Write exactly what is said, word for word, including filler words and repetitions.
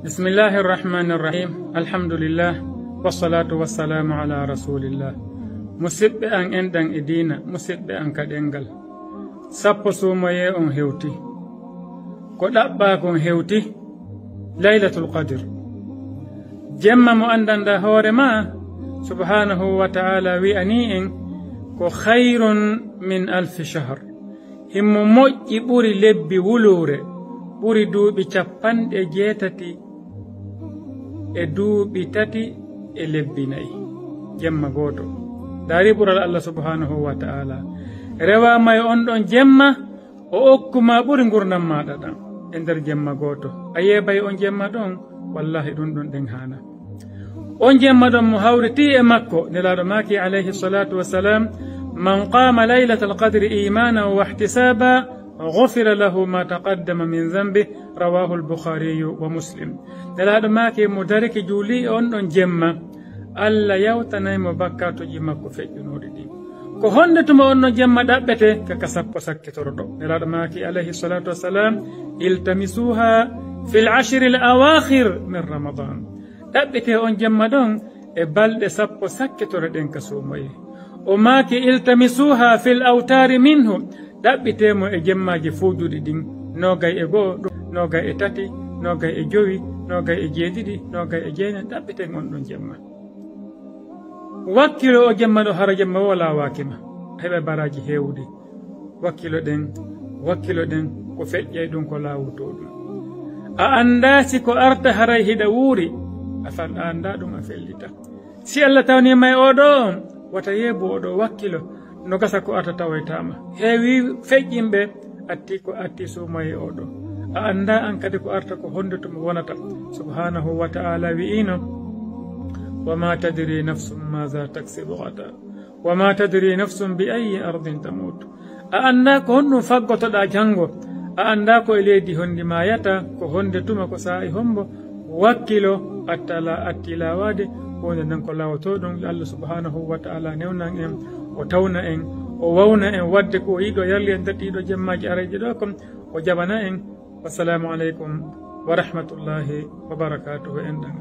Bismillahi irrahmani irrahim. Alhamdulillah. Wassalatu wassalamu ala rasulillah. Musidɓe an enɗan e diina, musidɓe an ka ɗengal. Sappo suumoyee on hewti. Ko ɗaɓɓaa kon hewti Laylatul Qadr. Jemma mo anndanɗaa hoore ma, subhanahu wa ta'ala wi'anii en ko khayrun min alfi shahr. Himo moƴƴi ɓuri lebbi wuluure, ɓuri duuɓi capanɗe jeetati e duuɓi tati e lebbi nayi. Jemma gooto. Daari ɓural Allah subhanahu wa ta'ala. Rewaama e on ɗon jemma, o okkuma ɓuri ngurndan maaɗa ɗan e nder jemma gooto. A yeebay on jemma ɗon, wallahi ɗun ɗon ɗen haana. On jemma ɗon mo hawriti e makko, Nelaaɗo maaki alayhi salatu wassalam, "Man qama laylatal qadri imanan wa ihtisaba, ghufira lahu ma taqaddama min dhanbi." Rawahu al-Bukhari wa Muslim. Nelaaɗo maaki mo darike juuli e on ɗon jemma, Allah yawtanay mo bakkaatuuji makko feƴƴunooɗi ɗin. Ko honde tuma on ɗon jemma ɗaɓɓete? Ka ka sappo sakkitoro ɗo. Nelaaɗo maaki alayhi salatu wassalam, "Iltamisuha fil ashril awakhir min Ramadan." Ɗaɓɓete on jemma ɗon e balɗe sappo sakkitoro ɗen ka suumoye. O maaki, "Iltamisuha fil awtari minhu." Ɗaɓɓite mo e jemmaaji fuujuɗi ɗin, nogay e goo, nogay e tati, nogay e jowi, nogay e jeeɗiɗi, nogay e jeenay, ɗaɓɓiten on ɗon jemma. Wakkilo o jemma ɗo, hara jemma o laawaaki ma. A heɓa baraaji heewuɗi. Wakkilo ɗen, wakkilo ɗen, ko feƴƴay ɗun ko laawotoo ɗun. A anndaa si ko arta haray hiɗa wuuri, a fal-, a anndaa ɗun a fellita. Si Allah tawniima e oo ɗoo on, wata yeebu oo ɗoo wakkilo, no gasa ko arta tawaytaama. Heewi feƴƴinɓe atti ko atti suumoye oo ɗoo. A anndaa an kadi ko arta ko honde tuma wonata. Subhanahu wa ta'ala wi'ino, "Wa ma tadri nafsun maza taksibu ghada." "Wa ma tadri nafsun bi ayyi ardin tamut." A anndaa ko honɗun faggotoɗaa janngo. A anndaa ko e leydi honndi maayata, ko honde tuma, ko saa'i hombo. Wakkilo, attala, atti laawaade, wonde nden ko laawotoo ɗun. Yo Allah subhanahu wa ta'ala newnan en, o tawna en, o wawna en wadde ko o yiɗo, yarli en datti ɗiɗo jemmaaji arayɗi ɗoo kon, o jaɓana en. Wassalamu aleykum wa rahmatullahi wa barakatuhu. En ɗan